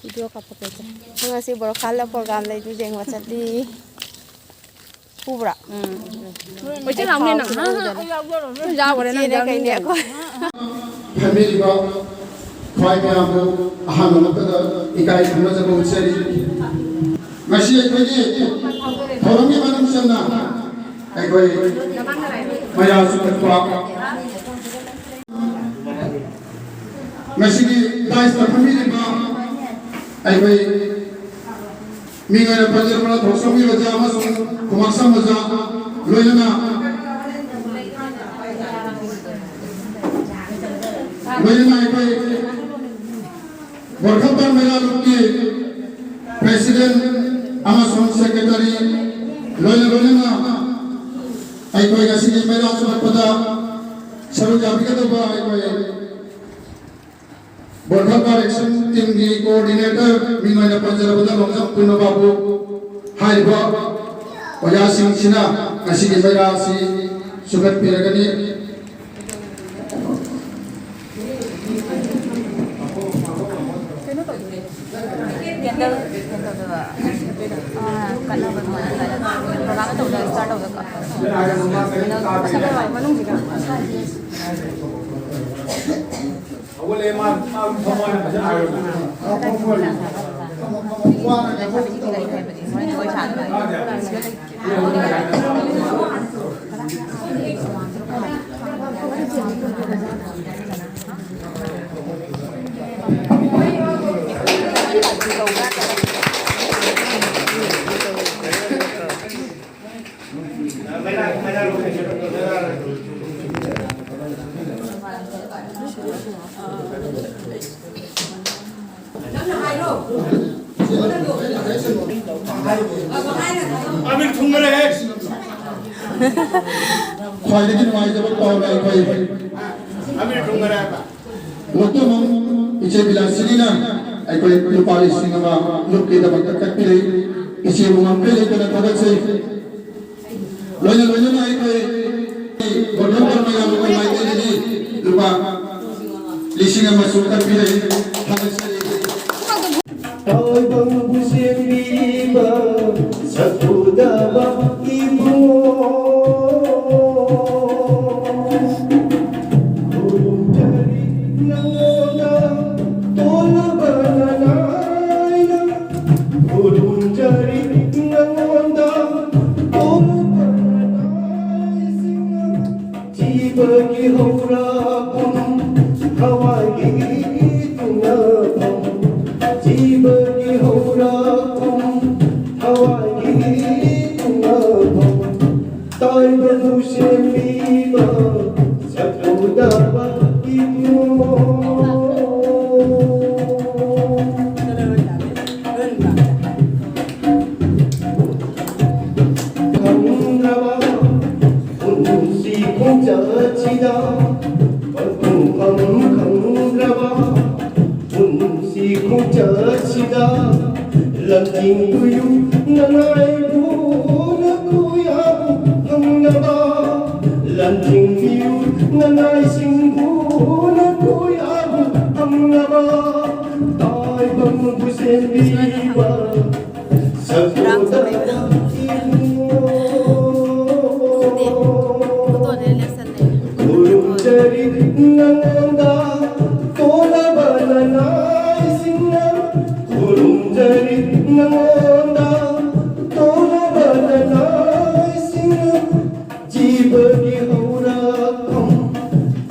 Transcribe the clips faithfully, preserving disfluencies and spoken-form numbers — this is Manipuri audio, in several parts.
ꯚꯤꯗꯤꯑꯣ ꯀꯥꯞꯄꯛꯀꯦ꯫ ꯉꯁꯤ ꯕꯣꯔꯣꯈꯥꯟꯗ ꯄ꯭ꯔꯣꯒ꯭ꯔꯥꯝ ꯂꯩꯗꯨ ꯌꯦꯡꯕ ꯆꯠꯂꯤ꯫ ꯎꯕ꯭ꯔꯥ? ꯎꯝ꯫ ꯀꯣꯏꯆꯦꯜ ꯂꯥꯎꯅꯦ ꯅꯪ꯫ ꯑꯩ ꯌꯥꯎꯗꯣꯔꯕꯅꯦ꯫ ꯌꯥꯎꯈ꯭ꯔꯦ ꯅꯪ ꯏꯆꯦꯅꯦ ꯀꯩꯅꯦ ꯌꯥꯎꯅꯤꯡꯗꯦ꯫ ꯑꯩꯈꯣꯏ꯫ ꯐꯝꯕꯤꯔꯤꯕ ꯈ꯭ꯋꯥꯏ ꯃꯌꯥꯝꯕꯨ ꯑꯍꯥꯟꯕ ꯃꯛꯇꯗ ꯏꯀꯥꯏ ꯈꯨꯝꯅꯖꯕ ꯎꯠꯆꯔꯤ꯫ ꯉꯁꯤ ꯑꯩꯈꯣꯏꯒꯤ ꯊꯧꯔꯝꯒꯤ ꯃꯅꯨꯡ ꯆꯟꯅ ꯑꯩꯈꯣꯏ ꯃꯩꯔꯥ ꯆꯨꯡꯈꯠꯄ ꯉꯁꯤꯒꯤ ꯗꯥꯏꯁꯇ ꯐꯝꯕꯤꯔꯤꯕ ꯑꯩꯈꯣꯏ ꯃꯤꯡ ꯑꯣꯏꯅ ꯄꯟꯖꯔꯕꯗ ꯊꯣꯛꯆꯣꯝꯒꯤ ꯑꯣꯖꯥ ꯑꯃꯁꯨꯡ ꯈꯨꯃꯥꯛꯁꯝ ꯑꯣꯖꯥ, ꯂꯣꯏꯅꯅ, ꯂꯣꯏꯅꯅ ꯑꯩꯈꯣꯏ ꯕꯣꯔꯈꯝꯄꯥꯠ ꯃꯩꯔꯥ ꯂꯨꯞꯀꯤ president ꯑꯃꯁꯨꯡ secretary, ꯂꯣꯏꯅ ꯂꯣꯏꯅꯅ ꯑꯩꯈꯣꯏ ꯉꯁꯤꯒꯤ ꯃꯩꯔꯥ ꯆꯨꯡꯈꯠꯄꯗ ꯁꯔꯨꯛ ꯌꯥꯕꯤꯒꯗꯧꯕ ꯑꯩꯈꯣꯏ ꯕꯣꯔꯈꯝꯄꯥꯠ action teamꯒꯤ coordinator ꯃꯤꯡ ꯑꯣꯏꯅ ꯄꯟꯖꯔꯕꯗ ꯂꯣꯡꯖꯝ ꯀꯨꯏꯅꯣ ꯕꯥꯕꯨ ꯍꯥꯏꯔꯤꯕ ꯑꯣꯖꯥꯁꯤꯡꯁꯤꯅ ꯉꯁꯤꯒꯤ ꯃꯩꯔꯥ ꯑꯁꯤ ꯆꯨꯡꯈꯠꯄꯤꯔꯒꯅꯤ꯫ ꯑꯃꯤꯔ ꯊꯨꯡꯉꯔꯦ꯫ ꯈ꯭ꯋꯥꯏꯗꯒꯤ ꯅꯨꯡꯉꯥꯏꯖꯕ ꯄꯥꯎꯅ ꯑꯩꯈꯣꯏ ꯑꯃꯤꯔ ꯊꯨꯡꯉꯔꯦ ꯍꯥꯏꯕ꯫ ꯃꯇꯨꯡ ꯏꯆꯦ ꯕꯤꯂꯥꯁꯤꯅꯤꯅ ꯑꯩꯈꯣꯏ ꯂꯨꯄꯥ ꯂꯤꯁꯤꯡ ꯑꯃ ꯂꯨꯞꯀꯤꯗꯃꯛꯇ ꯀꯠꯄꯤꯔꯛꯏ꯫ ꯏꯆꯦꯕꯨ ꯉꯝꯈꯩ ꯂꯩꯇꯅ ꯊꯥꯒꯠꯆꯩ꯫ ꯂꯣꯏꯅ ꯂꯣꯏꯅꯅ ꯑꯩꯈꯣꯏ ꯕꯣꯔꯈꯝꯄꯥꯠ ꯃꯩꯔꯥ ꯂꯨꯞꯀꯤ ꯃꯥꯏꯀꯩꯗꯒꯤ ꯂꯨꯄꯥ ꯂꯤꯁꯤꯡ ꯑꯃꯁꯨ ꯀꯠꯄꯤꯔꯛꯏ꯫ ꯊꯥꯒꯠꯆꯔꯤ꯫ ꯇꯥꯏꯕꯪꯕꯨ ꯁꯦꯝꯕꯤꯕ ꯁꯛ ꯐꯖꯕ ꯏꯕꯨꯡꯉꯣ꯫ ꯈꯨꯔꯨꯝꯖꯔꯤ ꯅꯉꯣꯟꯗ ꯇꯣꯜꯂꯕ ꯅꯅꯥꯏꯅ꯫ ꯈꯨꯔꯨꯝꯖꯔꯤ ꯅꯉꯣꯟꯗ ꯇꯣꯜꯂꯕ ꯅꯅꯥꯏꯁꯤꯡꯅ꯫ ꯖꯤꯕꯒꯤ ꯍꯧꯔꯛꯐꯝ, ꯊꯋꯥꯏꯒꯤ ꯇꯨꯡꯅꯐꯝ꯫ ꯖꯤꯕꯒꯤ ꯍꯧꯔꯛꯐꯝ, ꯊꯋꯥꯏꯒꯤ ꯇꯨꯡꯅꯐꯝ꯫ ꯇꯥꯏꯕꯪꯕꯨ ꯁꯦꯝꯕꯤꯕ ꯁꯛꯐꯖꯕ ꯏꯕꯨꯡꯉꯣ꯫ ꯈꯪꯗ꯭ꯔꯕ ꯄꯨꯟꯁꯤ ꯈꯣꯡꯆꯠꯁꯤꯗ, ꯄꯟꯊꯨꯡꯐꯝ ꯈꯪꯗ꯭ꯔꯕ ꯄꯨꯟꯁꯤ ꯈꯣꯡꯆꯠꯁꯤꯗ, ꯂꯝꯖꯤꯡꯕꯤꯌꯨ ꯅꯅꯥꯏꯕꯨ ꯅꯈꯣꯏ ꯌꯥꯕꯨ ꯐꯪꯅꯕ꯫ ꯂꯝꯖꯤꯡꯕꯤꯌꯨ ꯅꯅꯥꯏꯁꯤꯡꯕꯨ ꯅꯈꯣꯏ ꯌꯥꯕꯨ ꯐꯪꯅꯕ꯫ ꯇꯥꯏꯕꯪꯕꯨ ꯁꯦꯝꯕꯤꯕ ꯁꯛꯐꯖꯕ ꯏꯕꯨꯡꯉꯣ꯫ ꯈꯨꯔꯨꯝꯖꯔꯤ ꯅꯉꯣꯟꯗ ꯇꯣꯜꯂꯕ ꯅꯅꯥꯏꯁꯤꯡꯅ꯫ ꯈꯨꯔꯨꯝꯖꯔꯤ ꯅꯉꯣꯟꯗ ꯇꯣꯜꯂꯕ ꯅꯅꯥꯏꯁꯤꯡꯅ꯫ ꯖꯤꯕꯒꯤ ꯍꯧꯔꯛꯐꯝ,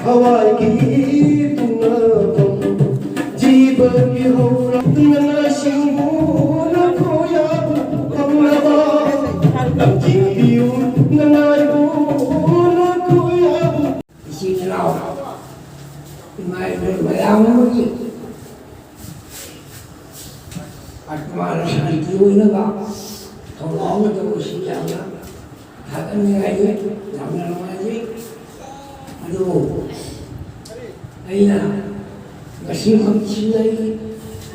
ꯊꯋꯥꯏꯒꯤ ꯇꯨꯡꯅꯐꯝ꯫ ꯖꯤꯕꯒꯤ ꯍꯧꯔꯛꯐꯝ, ꯅꯅꯥꯏꯁꯤꯡꯕꯨ ꯅꯈꯣꯏ ꯌꯥꯕ ꯐꯪꯅꯕ꯫ ꯂꯝꯖꯤꯡꯕꯤꯌꯨ ꯅꯅꯥꯏꯕꯨ ꯅꯈꯣꯏ ꯌꯥꯕ꯫ ꯏꯆꯤꯟ ꯏꯅꯥꯎ, ꯏꯃꯥ ꯏꯕꯦꯟ ꯃꯌꯥꯝ ꯑꯃꯒꯤ ꯑꯥꯇꯃꯥꯗ ꯁꯥꯟꯇꯤ ꯑꯣꯏꯅꯕ ꯊꯧꯔꯥꯡ ꯑꯃ ꯇꯧꯕꯁꯤ ꯌꯥꯝꯅ ꯊꯥꯒꯠꯅꯤꯡꯉꯥꯏꯅꯤ, ꯌꯥꯝꯅ ꯅꯨꯡꯉꯥꯏꯖꯩ꯫ ꯑꯗꯨꯕꯨ ꯑꯩꯅ ꯉꯁꯤꯃꯛꯁꯤꯗ ꯑꯩ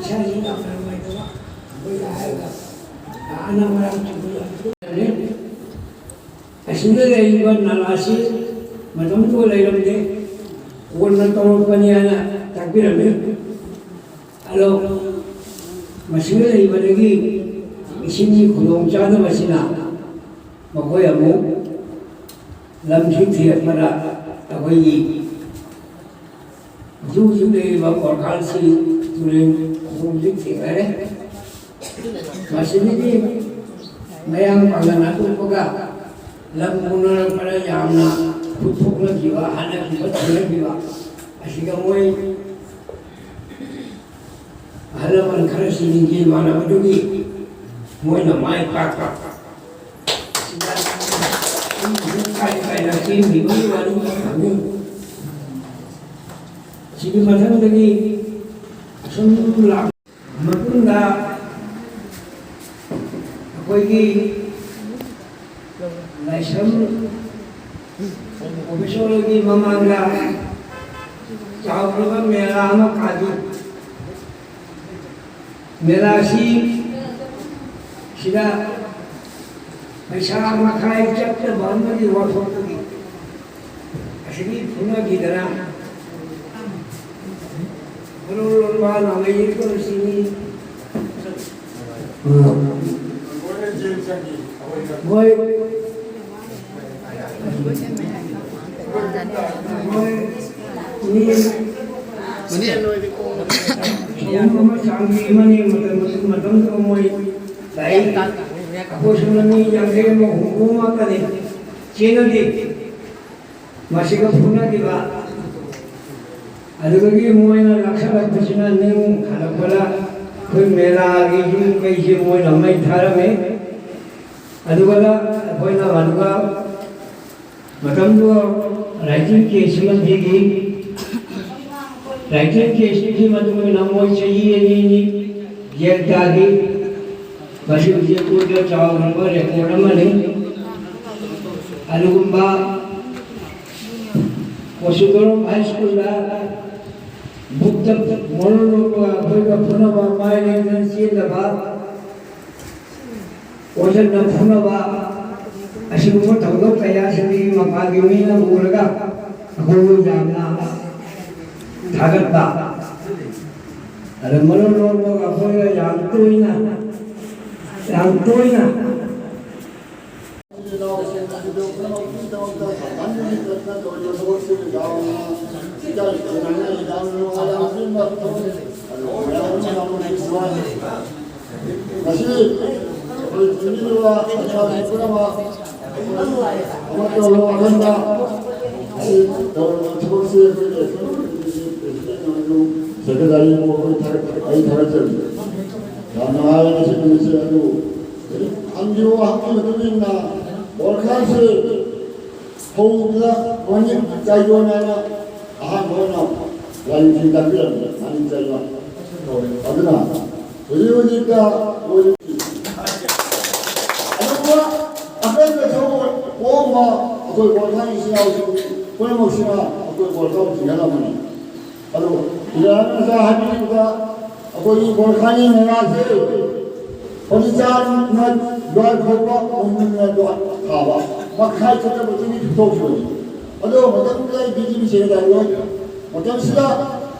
ꯏꯁꯥꯁꯤ ꯌꯥꯝꯅ ꯅꯨꯡꯉꯥꯏꯇꯕ, ꯑꯩꯈꯣꯏꯗ ꯍꯥꯏꯔꯒ ꯂꯥꯛꯑꯅ ꯃꯔꯝ ꯆꯨꯝꯕ ꯌꯥꯝ ꯂꯩ꯫ ꯑꯁꯤꯗ ꯂꯩꯔꯤꯕ ꯅꯂꯥꯁꯤ ꯃꯇꯝꯗꯨꯗ ꯂꯩꯔꯝꯗꯦ, ꯀꯣꯟꯅ ꯇꯧꯔꯛꯄꯅꯤ ꯍꯥꯏꯅ ꯇꯥꯛꯄꯤꯔꯝꯃꯤ꯫ ꯑꯗꯣ ꯃꯁꯤꯗ ꯂꯩꯕꯗꯒꯤ ꯏꯁꯤꯡꯒꯤ ꯈꯨꯗꯣꯡꯆꯥꯗꯕꯁꯤꯅ ꯃꯈꯣꯏ ꯑꯃꯨꯛ ꯂꯝꯁꯤ ꯊꯤꯔꯛꯄꯗ ꯑꯩꯈꯣꯏꯒꯤ ꯍꯧꯖꯤꯛ ꯍꯧꯖꯤꯛ ꯂꯩꯔꯤꯕ ꯋꯥꯈꯜꯁꯤ ꯇꯨꯔꯦꯟ ꯈꯣꯡꯁꯤ ꯊꯦꯡꯅꯔꯦ꯫ ꯃꯁꯤꯗꯒꯤ ꯃꯌꯥꯡ ꯄꯥꯡꯒꯜ ꯑꯇꯣꯞꯄꯒ ꯂꯝ ꯎꯅꯔꯛꯄꯗ ꯌꯥꯝꯅ ꯈꯨꯠꯊꯣꯛꯅꯈꯤꯕ, ꯍꯟꯅꯈꯤꯕ, ꯊꯦꯡꯅꯈꯤꯕ ꯑꯁꯤꯗ ꯃꯣꯏ ꯑꯍꯜ ꯂꯃꯟ ꯈꯔꯁꯤ ꯂꯤꯡꯖꯦꯜ ꯃꯥꯟꯅꯕꯗꯨꯒꯤ ꯃꯣꯏꯅ ꯃꯥꯏ ꯄꯥꯛꯄ꯫ ꯁꯤꯗ ꯀꯥꯏ ꯀꯥꯏꯗ ꯆꯦꯟꯈꯤꯕꯒꯤ ꯋꯥꯔꯤ ꯈꯪꯉꯤ꯫ ꯁꯤꯒꯤ ꯃꯊꯪꯗꯒꯤ ꯑꯁꯨꯝ ꯂꯥꯛ ꯃꯇꯨꯡꯗ ꯑꯩꯈꯣꯏꯒꯤ ꯂꯥꯏꯁ꯭ꯔꯝ ꯑꯣꯐꯤꯁꯔꯒꯤ ꯃꯃꯥꯡꯗ ꯆꯥꯎꯈ꯭ꯔꯕ ꯃꯦꯂꯥ ꯑꯃ ꯀꯥꯗꯨ, ꯃꯦꯂꯥꯁꯤ ꯁꯤꯗ ꯄꯩꯁꯥ ꯃꯈꯥꯏ ꯆꯠꯇꯕ ꯑꯃꯒꯤ ꯋꯥꯊꯣꯛꯇꯒꯤ ꯑꯁꯤꯒꯤ ꯐꯨꯅꯈꯤꯗꯅ ꯃꯔꯣꯜ ꯂꯣꯟꯕ ꯅꯣꯡꯃꯩ ꯌꯦꯛꯄꯁꯤꯡ ꯃꯣꯏ ꯃꯣꯏ ꯃꯤ ꯃꯅꯤ꯫ ꯑꯍꯨꯝ ꯑꯃ ꯆꯥꯡꯒꯤ ꯑꯃꯅꯤ ꯃꯇꯝ ꯃꯇꯝꯗꯨꯗ ꯃꯣꯏ ꯂꯥꯏꯔꯤꯛ ꯑꯩꯈꯣꯏ ꯁꯣꯝꯗ ꯃꯤ ꯌꯥꯡꯈꯩ ꯑꯃ ꯍꯨꯝꯐꯨ ꯉꯥꯛꯇꯅꯤ ꯆꯦꯟꯅꯗꯦ꯫ ꯃꯁꯤꯒ ꯐꯨꯅꯈꯤꯕ ꯑꯗꯨꯗꯒꯤ ꯃꯣꯏꯅ ꯂꯥꯛꯁꯜꯂꯛꯄꯁꯤꯅ ꯅꯤꯡ ꯍꯜꯂꯛꯄꯗ ꯑꯩꯈꯣꯏ ꯃꯦꯂꯥꯒꯤ ꯌꯨꯝ ꯀꯩꯁꯦ ꯃꯣꯏꯅ ꯃꯩ ꯊꯥꯔꯝꯃꯤ꯫ ꯑꯗꯨꯒ ꯑꯩꯈꯣꯏꯅ ꯑꯗꯨꯒ ꯃꯇꯝꯗꯨ ꯔꯥꯏꯇꯤꯡ ꯀꯦꯁ ꯑꯃ ꯊꯤꯈꯤ꯫ ꯔꯥꯏꯇꯤꯡ ꯀꯦꯁꯇꯨꯒꯤ ꯃꯇꯨꯡ ꯏꯟꯅ ꯃꯣꯏ ꯆꯍꯤ ꯑꯅꯤꯅꯤ ꯖꯦꯜ ꯇꯥꯈꯤ꯫ ꯃꯁꯤ ꯍꯧꯖꯤꯛ ꯀꯣꯔꯠꯇ ꯆꯥꯎꯈ꯭ꯔꯕ ꯔꯦꯀꯣꯔꯠ ꯑꯃꯅꯤ꯫ ꯑꯗꯨꯒꯨꯝꯕ ꯀꯣꯁꯨꯀꯔꯝ ꯍꯥꯏ ꯁ꯭ꯀꯨꯜꯗ ꯕꯨꯛꯇ ꯃꯔꯣꯜ ꯂꯣꯟꯕꯒ ꯑꯩꯈꯣꯏꯒ ꯐꯨꯅꯕ, ꯃꯥꯏ ꯂꯦꯡꯗꯅ ꯆꯦꯟꯗꯕ, ꯑꯣꯖꯟꯅ ꯐꯨꯅꯕ, ꯑꯁꯤꯒꯨꯝꯕ ꯊꯧꯗꯣꯛ ꯀꯌꯥꯁꯤꯗꯤ ꯃꯄꯥꯟꯒꯤ ꯃꯤꯅ ꯎꯔꯒ ꯑꯩꯈꯣꯏꯕꯨ ꯌꯥꯝꯅ ꯊꯥꯒꯠꯄ꯫ ꯑꯗ ꯃꯔꯨꯞ ꯂꯣꯏꯅꯃꯛ ꯑꯩꯈꯣꯏꯅ ꯌꯥꯝ ꯇꯣꯏꯅ, ꯌꯥꯝ ꯇꯣꯏꯅ ꯉꯁꯤ ꯑꯩꯈꯣꯏ ꯄꯨꯟꯕꯤꯔꯤꯕ ꯑꯣꯖꯥꯁꯤꯡ ꯄꯨꯝꯅꯃꯛ ꯑꯃꯠꯇ ꯑꯣꯏꯕ ꯋꯥꯈꯜꯗ ꯑꯩ ꯇꯧꯔꯤꯕ ꯊꯕꯛꯁꯤ ꯑꯩꯈꯣꯏꯒꯤ ꯁꯦꯀ꯭ꯔꯦꯇꯔꯤ ꯑꯩꯈꯣꯏ ꯊꯥꯒꯠ-, ꯑꯩ ꯊꯥꯒꯠꯆꯔꯤ꯫ ꯌꯥꯝ ꯅꯨꯡꯉꯥꯏꯔꯦ ꯉꯁꯤ ꯅꯨꯃꯤꯠꯁꯦ꯫ ꯑꯗꯨ ꯍꯪꯈꯤꯕ ꯋꯥꯍꯪꯒꯤ ꯃꯇꯨꯡ ꯏꯟꯅ ꯕꯣꯔꯈꯥꯟꯁꯦ ꯍꯧꯕꯗ ꯃꯅꯤꯡ ꯆꯥꯏꯌꯣꯟ ꯍꯥꯏꯅ ꯑꯍꯥꯟꯕ ꯑꯣꯏꯅ ꯂꯥꯏꯅꯤꯡꯊꯤꯡ ꯇꯥꯛꯄꯤꯔꯝꯃꯤ꯫ ꯃꯅꯤꯡ ꯆꯥꯏꯌꯣꯟ꯫ ꯑꯗꯨꯅ ꯍꯧꯖꯤꯛ ꯍꯧꯖꯤꯛꯇ ꯑꯣꯏꯔꯤꯕ ꯑꯗꯨꯒ ꯑꯀꯟꯕ ꯊꯧꯑꯣꯡ ꯄꯣꯛꯑꯝꯕ ꯑꯩꯈꯣꯏ ꯕꯣꯔꯈꯥꯟ ꯏꯆꯤꯟ ꯏꯅꯥꯎꯁꯤꯡ ꯄꯨꯝꯅꯃꯛꯁꯤꯅ ꯑꯩꯈꯣꯏ ꯕꯣꯔꯈꯥꯟ ꯆꯤꯡꯍꯜꯂꯝꯕꯅꯤ꯫ ꯑꯗꯨ ꯏꯟꯗꯤꯔꯥ ꯃꯆꯥ ꯍꯥꯏꯕꯤꯔꯤꯕꯗ ꯑꯩꯈꯣꯏꯒꯤ ꯕꯣꯔꯈꯥꯟꯒꯤ ꯃꯦꯂꯥꯁꯦ ꯐꯔꯅꯤꯆꯔꯅ ꯌꯣꯠ ꯍꯧꯕ, ꯎꯅ ꯌꯣꯠ ꯊꯥꯕ, ꯃꯈꯥꯏ ꯆꯠꯇꯕꯗꯨꯒꯤ ꯊꯣꯛꯈꯤꯕꯅꯤ꯫ ꯑꯗꯣ ꯃꯇꯝꯗꯨꯗ ꯑꯩ ꯕꯤ ꯖꯦ ꯄꯤ ꯁꯦꯀ꯭ꯔꯦꯇꯔꯤ ꯑꯣꯏ꯫ ꯃꯇꯝꯁꯤꯗ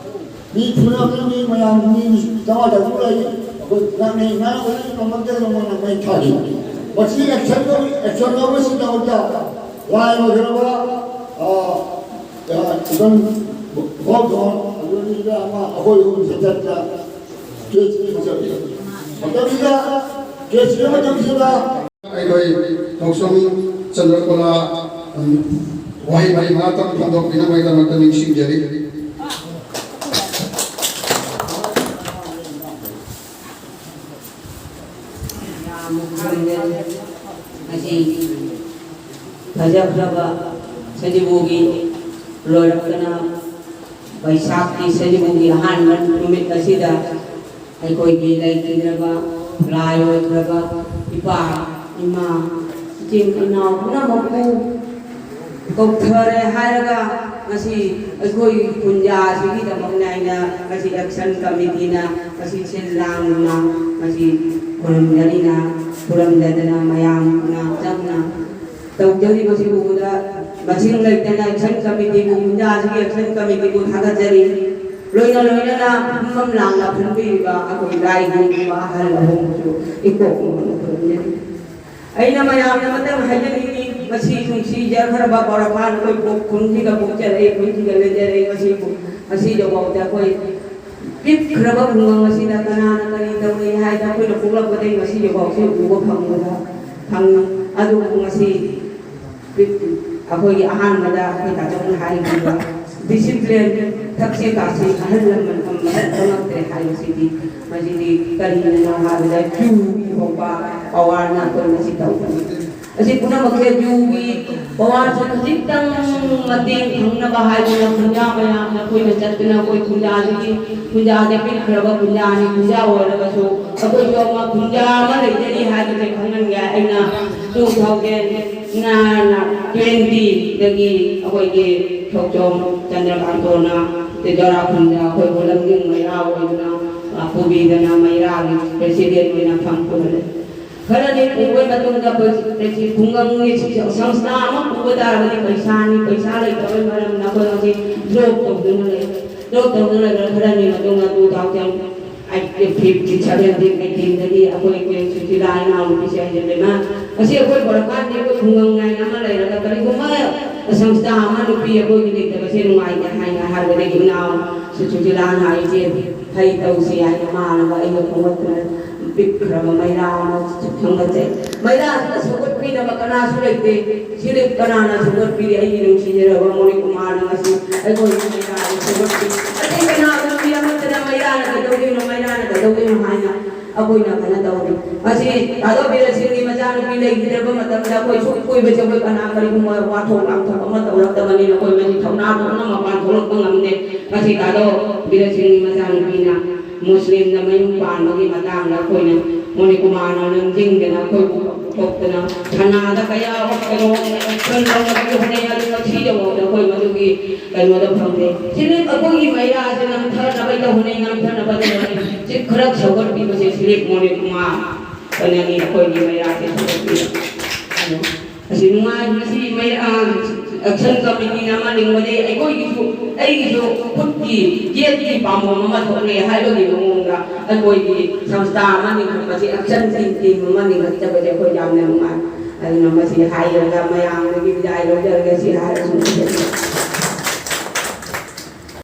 ꯃꯤ ꯐꯨꯅꯕꯅ ꯃꯤ ꯃꯌꯥꯝ ꯃꯤ ꯆꯥꯝꯃꯉꯥ ꯆꯥꯇ꯭ꯔꯨꯛ ꯂꯩ꯫ ꯑꯩꯈꯣꯏ ꯉꯥꯡꯅꯩ, ꯉꯥꯡꯅꯕꯗ ꯉꯝꯃꯛꯇꯗꯅ ꯃꯣꯏꯅ ꯃꯩ ꯊꯥꯈꯤ꯫ ꯃꯁꯤ ꯑꯦꯛꯁꯟ ꯂꯧ-, ꯑꯦꯛꯁꯟ ꯂꯧꯕꯁꯤꯒꯤꯗꯃꯛꯇ ꯂꯥꯏ ꯑꯣꯏꯈ꯭ꯔꯕ, ꯑ, ꯑ, ꯏꯕꯟ ꯒꯣꯜꯗꯣꯟ, ꯑꯗꯨꯗꯒꯤ ꯑꯃ ꯑꯩꯈꯣꯏ ꯑꯍꯨꯝ ꯆꯠꯄꯗ ꯀꯦꯁ ꯄꯤꯕ ꯆꯠꯂꯤ꯫ ꯃꯇꯝꯁꯤꯗ ꯀꯦꯁ ꯄꯤꯕ ꯃꯇꯝꯁꯤꯗ ꯑꯩꯈꯣꯏ ꯊꯣꯛꯆꯣꯝ ꯆꯟꯗ꯭ꯔꯀꯣꯂꯥ, ꯎꯝ, ꯋꯥꯍꯩ ꯃꯔꯤ ꯃꯉꯥꯇꯪ ꯐꯣꯡꯗꯣꯛꯄꯤꯅꯕꯒꯤꯗꯃꯛꯇ ꯅꯤꯡꯁꯤꯡꯖꯔꯤ꯫ ꯉꯁꯤ ꯐꯖꯈ꯭ꯔꯕ ꯁꯖꯤꯕꯨꯒꯤ ꯂꯣꯏꯔꯛꯇꯅ ꯕꯩꯁꯥꯈꯀꯤ ꯁꯖꯤꯕꯨꯒꯤ ꯑꯍꯥꯟꯕ ꯅꯨꯃꯤꯠ ꯑꯁꯤꯗ ꯑꯩꯈꯣꯏꯒꯤ ꯂꯩꯈꯤꯗ꯭ꯔꯕ, ꯂꯥꯏ ꯑꯣꯏꯈ꯭ꯔꯕ ꯏꯄꯥ, ꯏꯃꯥ, ꯏꯆꯤꯟ ꯏꯅꯥꯎ ꯄꯨꯝꯅꯃꯛꯄꯨ ꯀꯧꯊꯔꯦ ꯍꯥꯏꯔꯒ ꯉꯁꯤ ꯑꯩꯈꯣꯏ ꯄꯨꯟꯖꯥꯁꯤꯒꯤꯗꯃꯛꯅꯦ ꯑꯩꯅ ꯉꯁꯤ ꯑꯦꯛꯁꯟ ꯀꯃꯤꯇꯤꯅ ꯉꯁꯤ ꯁꯤꯜ ꯂꯥꯡꯗꯨꯅ ꯉꯁꯤ ꯈꯨꯔꯨꯝꯖꯔꯤꯅ, ꯈꯨꯔꯨꯝꯖꯗꯅ ꯃꯌꯥꯝꯅ ꯆꯪꯅ ꯇꯧꯖꯔꯤꯕꯁꯤ ꯎꯕꯗ ꯃꯁꯤꯡ ꯂꯩꯇꯅ ꯑꯦꯛꯁꯟ ꯀꯃꯤꯇꯤꯕꯨ, ꯄꯨꯟꯖꯥꯁꯤꯒꯤ ꯑꯦꯛꯁꯟ ꯀꯃꯤꯇꯤꯕꯨ ꯊꯥꯒꯠꯆꯔꯤ꯫ ꯂꯣꯏꯅ ꯂꯣꯏꯅꯅ ꯐꯝꯐꯝ ꯂꯥꯡꯅ ꯐꯝꯕꯤꯔꯤꯕ ꯑꯩꯈꯣꯏ ꯂꯥꯏꯒꯤ ꯑꯍꯜ ꯑꯍꯨꯝꯁꯨ ꯏꯀꯣꯛ ꯈꯨꯝꯅꯅ ꯈꯨꯔꯨꯝꯖꯔꯤ꯫ ꯑꯩꯅ ꯃꯌꯥꯝꯅ ꯃꯇꯪ ꯍꯥꯏꯖꯅꯤꯡꯉꯤ, ꯃꯁꯤ ꯅꯨꯡꯁꯤꯖꯈ꯭ꯔꯕ ꯕꯣꯔꯐꯥꯟ ꯑꯩꯈꯣꯏ ꯄꯣꯛ ꯈꯨꯟꯁꯤꯒ ꯄꯣꯛꯆꯔꯛꯏ, ꯈꯨꯟꯁꯤꯒ ꯂꯩꯖꯔꯛꯏ꯫ ꯃꯁꯤꯕꯨ ꯉꯁꯤꯗꯐꯥꯎꯗ ꯑꯩꯈꯣꯏ ꯄꯤꯛꯈ꯭ꯔꯕ ꯈꯨꯡꯒꯪ ꯑꯁꯤꯗ ꯀꯅꯥꯅ ꯀꯔꯤ ꯇꯧꯔꯤ ꯍꯥꯏꯗ ꯑꯩꯈꯣꯏꯅ ꯄꯣꯛꯂꯛꯄꯗꯒꯤ ꯉꯁꯤꯐꯥꯎꯁꯤ ꯎꯕ ꯐꯪꯕꯗ ꯐꯪꯉꯤ꯫ ꯑꯗꯨꯕꯨ ꯉꯁꯤ ꯑꯩꯈꯣꯏꯒꯤ ꯑꯍꯥꯟꯕꯗ ꯑꯩꯈꯣꯏ ꯇꯥꯆꯧꯅ ꯍꯥꯏꯈꯤꯕ ꯗꯤꯁꯤꯄ꯭ꯂꯤꯟ, ꯊꯛꯁꯤ ꯈꯥꯁꯤ, ꯑꯍꯜ ꯂꯃꯟ ꯑꯃꯠꯇ ꯈꯪꯉꯛꯇ꯭ꯔꯦ ꯍꯥꯏꯕꯁꯤꯗꯤ, ꯃꯁꯤꯗꯤ ꯀꯔꯤꯅꯅꯣ ꯍꯥꯏꯕꯗ ꯌꯨꯒꯤ ꯐꯥꯎꯕ ꯄꯋꯥꯔꯅ ꯑꯩꯈꯣꯏ ꯃꯁꯤ ꯇꯧꯕꯅꯤ꯫ ꯑꯁꯤ ꯄꯨꯝꯅꯃꯛꯁꯦ ꯌꯨꯒꯤ ꯄꯋꯥꯔꯁꯦ ꯈꯖꯤꯛꯇꯪ ꯃꯇꯦꯡ ꯐꯪꯅꯕ ꯍꯥꯏꯗꯨꯅ ꯈꯨꯟꯖꯥ ꯃꯌꯥꯝꯅ ꯑꯩꯈꯣꯏꯅ ꯆꯠꯇꯨꯅ ꯑꯩꯈꯣꯏ ꯈꯨꯟꯖꯥꯁꯤꯒꯤ, ꯈꯨꯟꯖꯥꯁꯦ ꯄꯤꯛꯈ꯭ꯔꯕ ꯈꯨꯟꯖꯥꯅꯤ, ꯈꯨꯟꯖꯥ ꯑꯣꯏꯔꯒꯁꯨ ꯑꯩꯈꯣꯏꯁꯨ ꯑꯃ ꯈꯨꯟꯖꯥ ꯑꯃ ꯂꯩꯖꯔꯤ ꯍꯥꯏꯕꯁꯦ ꯈꯪꯍꯟꯒꯦ꯫ ꯑꯩꯅ ꯇꯨ ꯊꯥꯎꯖꯟ ꯇ꯭ꯋꯦꯟꯇꯤꯗꯒꯤ ꯑꯩꯈꯣꯏꯒꯤ ꯊꯧꯆꯣꯝ ꯆꯟꯗ꯭ꯔꯀꯥꯟꯇꯣꯅ ꯇꯦꯖꯣꯔꯥ ꯈꯨꯟꯗ ꯑꯩꯈꯣꯏꯕꯨ ꯂꯝꯖꯤꯡ ꯃꯩꯔꯥ ꯑꯣꯏꯗꯨꯅ, ꯑ, ꯄꯨꯕꯤꯗꯅ ꯃꯩꯔꯥꯒꯤ ꯄ꯭ꯔꯦꯁꯤꯗꯦꯟ ꯑꯣꯏꯅ ꯐꯝ ꯄꯨꯍꯜꯂꯦ꯫ ꯈꯔꯗꯤ ꯄꯨꯕꯒꯤ ꯃꯇꯨꯡꯗ ꯑꯩꯈꯣꯏ ꯈꯨꯡꯒꯪꯒꯤ ꯁꯪꯁꯊꯥ ꯑꯃ ꯄꯨꯕ ꯇꯥꯔꯒꯗꯤ ꯄꯩꯁꯥꯅꯤ, ꯄꯩꯁꯥ ꯂꯩꯇꯕꯒꯤ ꯃꯔꯝꯅ ꯑꯩꯈꯣꯏ ꯍꯧꯖꯤꯛ ꯗ꯭ꯔꯣꯞ ꯇꯧꯗꯨꯅ ꯂꯩ꯫ ꯗ꯭ꯔꯣꯞ ꯇꯧꯗꯨꯅ ꯂꯩꯕ ꯈꯔꯅꯤ ꯃꯇꯨꯡꯗ two thousand eighteen, fifteen, seventeen, ꯑꯩꯠꯇꯤꯟꯗꯒꯤ ꯑꯩꯈꯣꯏ ꯁꯨꯁꯤꯂꯥ ꯏꯅꯥꯎꯅꯨꯄꯤꯁꯦ ꯍꯥꯏꯖꯕꯅ, ꯉꯁꯤ ꯑꯩꯈꯣꯏ ꯕꯣꯔꯥꯈꯥꯟꯗꯤ ꯑꯩꯈꯣꯏ ꯈꯨꯡꯒꯪ ꯅꯥꯏꯅ ꯑꯃ ꯂꯩꯔꯒ ꯀꯔꯤꯒꯨꯝꯕ ꯁꯪꯁꯊꯥ ꯑꯃ ꯅꯨꯄꯤ ꯑꯩꯈꯣꯏꯒꯤ ꯂꯩꯇꯕꯁꯦ ꯅꯨꯡꯉꯥꯏꯇꯦ ꯍꯥꯏꯅ ꯍꯥꯏꯕꯗꯒꯤ ꯏꯅꯥꯎ ꯁꯨꯁꯤꯂꯥꯅ ꯑꯩꯁꯦ ꯍꯩ ꯇꯧꯁꯤ ꯍꯥꯏꯅ ꯃꯥꯅꯒ ꯑꯩꯒ ꯈꯣꯝꯒꯠꯇꯅ ꯄꯤꯛꯈ꯭ꯔꯕ ꯃꯩꯔꯥ ꯑꯃ ꯈꯪꯒꯠꯆꯩ꯫ ꯃꯩꯔꯥꯁꯤꯗ ꯁꯧꯒꯠꯄꯤꯅꯕ ꯀꯅꯥꯁꯨ ꯂꯩꯇꯦ꯫ ꯁꯤꯗꯤ ꯀꯅꯥꯅ ꯁꯧꯒꯠꯄꯤꯔꯤ? ꯑꯩꯒꯤ ꯅꯨꯡꯁꯤꯖꯔꯕ ꯃꯣꯅꯤ ꯀꯨꯃꯥꯔꯅ ꯉꯁꯤ ꯑꯩꯈꯣꯏꯒꯤ ꯃꯩꯔꯥꯕꯨ ꯁꯧꯒꯠꯄꯤ꯫ ꯑꯇꯩ ꯀꯅꯥꯒꯨꯝꯕꯤ ꯑꯃꯠꯇꯅ ꯃꯩꯔꯥꯅ ꯀꯩꯗꯧꯗꯣꯏꯅꯣ, ꯃꯩꯔꯥꯅ ꯀꯩꯗꯧꯗꯣꯏꯅꯣ ꯍꯥꯏꯅ ꯑꯩꯈꯣꯏꯅ ꯀꯩꯅꯣ ꯇꯧꯔꯤ꯫ ꯉꯁꯤ ꯇꯥꯗꯣ ꯕꯤꯔꯦꯟ ꯁꯤꯡꯒꯤ ꯃꯆꯥꯅꯨꯄꯤ ꯂꯩꯈꯤꯗ꯭ꯔꯕ ꯃꯇꯝꯗ ꯑꯩꯈꯣꯏ ꯁꯨꯝ ꯀꯣꯏꯕ ꯆꯠꯄ ꯀꯅꯥ ꯀꯔꯤꯒꯨꯝꯕ ꯋꯥꯊꯣꯛ ꯂꯥꯡꯊꯣꯛ ꯑꯃ ꯇꯧꯔꯛꯇꯕꯅꯤꯅ ꯑꯩꯈꯣꯏ ꯉꯁꯤ ꯊꯧꯅꯥ ꯊꯣꯛꯅ ꯃꯄꯥꯟ ꯊꯣꯛꯂꯛꯄ ꯉꯝꯗꯦ꯫ ꯉꯁꯤ ꯇꯥꯗꯣ ꯕꯤꯔꯦꯟ ꯁꯤꯡꯒꯤ ꯃꯆꯥꯅꯨꯄꯤꯅ ꯃꯨꯁꯂꯤꯝꯗ ꯃꯌꯨꯝ ꯄꯥꯟꯕꯒꯤ ꯃꯇꯥꯡꯗ ꯑꯩꯈꯣꯏꯅ ꯃꯣꯅꯤ ꯀꯨꯃꯥꯔꯅ ꯂꯝꯖꯤꯡꯗꯅ ꯑꯩꯈꯣꯏꯕꯨ ꯊꯣꯛꯇꯅ ꯁꯅꯥꯗ ꯀꯌꯥ ꯀꯩꯅꯣ ꯂꯧꯅꯕꯒꯤ ꯍꯣꯠꯅꯩ꯫ ꯑꯗꯨ ꯉꯁꯤꯗꯐꯥꯎꯗ ꯑꯩꯈꯣꯏ ꯃꯗꯨꯒꯤ ꯀꯩꯅꯣꯗ ꯐꯪꯗꯦ꯫ ꯁꯤꯂꯤꯞ ꯑꯩꯈꯣꯏꯒꯤ ꯃꯩꯔꯥꯁꯦ ꯅꯝꯊꯅꯕ ꯇꯧꯅꯩ, ꯅꯝꯊꯅꯕ ꯇꯧꯅꯩ꯫ ꯁꯤ ꯈꯔ ꯁꯧꯒꯠꯄꯤꯕꯁꯦ ꯁꯤꯂꯤꯞ ꯃꯣꯅꯤ ꯀꯨꯃꯥꯔ ꯀꯩꯅꯣꯅꯤ ꯑꯩꯈꯣꯏꯒꯤ ꯃꯩꯔꯥꯁꯦ ꯁꯧꯒꯠꯄꯤꯕ꯫ ꯑꯗꯣ ꯑꯁꯤ ꯅꯨꯡꯉꯥꯏ꯫ ꯉꯁꯤ ꯃꯌꯥꯝ ꯑꯦꯛꯁꯟ ꯀꯃꯤꯇꯤꯅ ꯑꯃ ꯂꯤꯡꯕꯗꯤ ꯑꯩꯈꯣꯏꯒꯤꯁꯨ, ꯑꯩꯒꯤꯁꯨ ꯈꯨꯠꯀꯤ ꯌꯦꯠꯀꯤ ꯄꯥꯝꯕꯣꯝ ꯑꯃ ꯊꯣꯛꯂꯦ ꯍꯥꯏꯕꯒꯤ ꯃꯑꯣꯡꯗ ꯑꯩꯈꯣꯏꯒꯤ ꯁꯪꯁꯊꯥ ꯑꯃ ꯂꯤꯡꯈꯠꯄꯁꯤ, ꯑꯦꯛꯁꯟ ꯇꯤꯝ ꯑꯃ ꯂꯤꯡꯈꯠꯆꯕꯁꯦ ꯑꯩꯈꯣꯏ ꯌꯥꯝꯅ ꯅꯨꯡꯉꯥꯏ꯫ ꯑꯗꯨꯅ ꯃꯁꯤ ꯍꯥꯏꯔꯒ ꯃꯌꯥꯝꯗꯒꯤ ꯕꯤꯗꯥꯏ ꯂꯧꯖꯔꯒꯦ꯫ ꯁꯤ ꯍꯥꯏꯔꯁꯨ